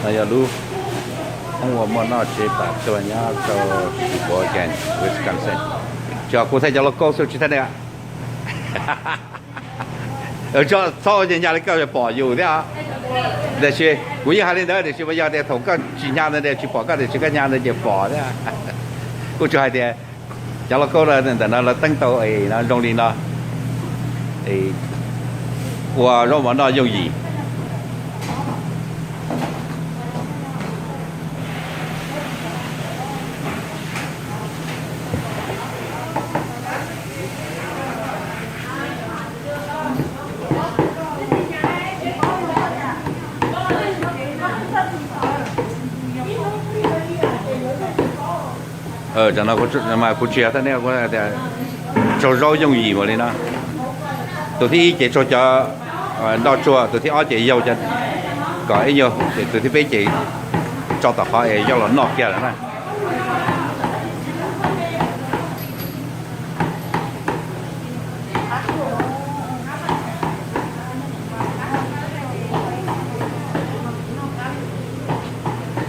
No yog lub hoob ua mov noj tsev pam tuag nyob rau Sheboygan, Wisconsin. Tsis, kuv thaij cov lauj kaub xwb tsis thaij nej. Txhob ua nyaj li koj pom yus thiab. Tiam sis kuv yeej hais li ntawd tiam sis mas yog tias thaum koj tsis hnyav ntawd tsis pom koj tiam sis koj hnyav ntawd ces pom thiab. Kuj tsuas hais tias cov lauj kaub ntawm no lawv teeb tau es no zoo li no, ua zaub mov noj yooj yim. Mas kuv tsis yog thaj neb, tsaug zaub yooj yim ua li no. Tus thib ib ces tsaug cov nroj tsuag, tus thib ob ces yaug cov kom ib nyuag, ces tus thib peb ces tso tom qhov es yog los noj kiag lawm na.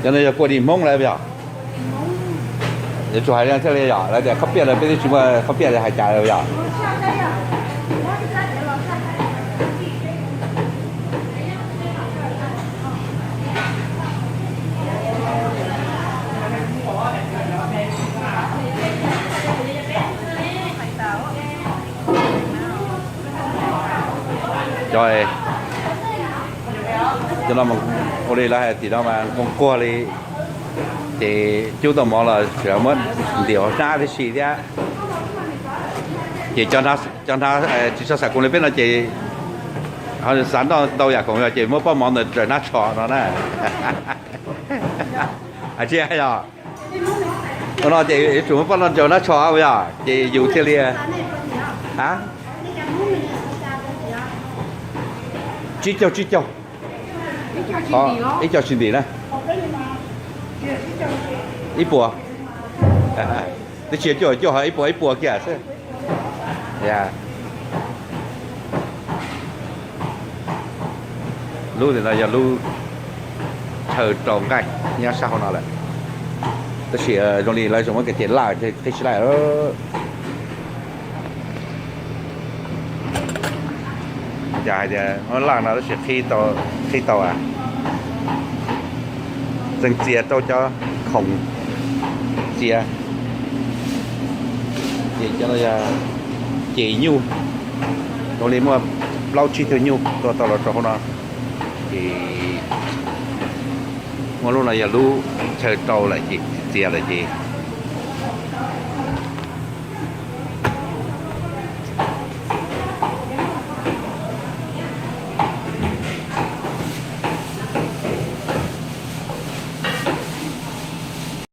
Cov no yog kua dis Hmoob lawm yog? Yuav tsum hais li thiaj li yog, lawv tias khaub piaj lawm peb twb tsis muaj khaub piaj li hais cas lawm yog? Cov, cov no ua li lawv hais tim no mas nquag nquag li, ces cub tau mov los tseem muab ntim hauv hnab tib si thiab. Ces cov hnav tsis tshua xam koom li peb no ces ho xav noj ntau yam khoom ces muab pob mov ntawd raws hnab tsho no na. Tsis yog, ua no ces yuav tsum muab pob no raws hnab tsho yog ces yus thiaj li, a, tsib caug tsib caug, ib co tsis ntim na, ib puas. Twb tsis yog cuaj caum cuaj, ho ib puas ib puas kiag xwb. Lub no yog lub chaw rau nqaij nyob sab hauv no lawm, tab sis zoo li lawv tseem muab kev cem laj qhib sib laij. Cas hais tias muab laj no tab sis qhib tau, qhib tau, txeev txias rau cov khoom txias. Ces cov no yog ces nyuj, zoo li muaj plaub tsib tug nyuj tua tau los rau hauv no. Ces muaj lub no yog lub chaw rau lawm ces txias lawm ces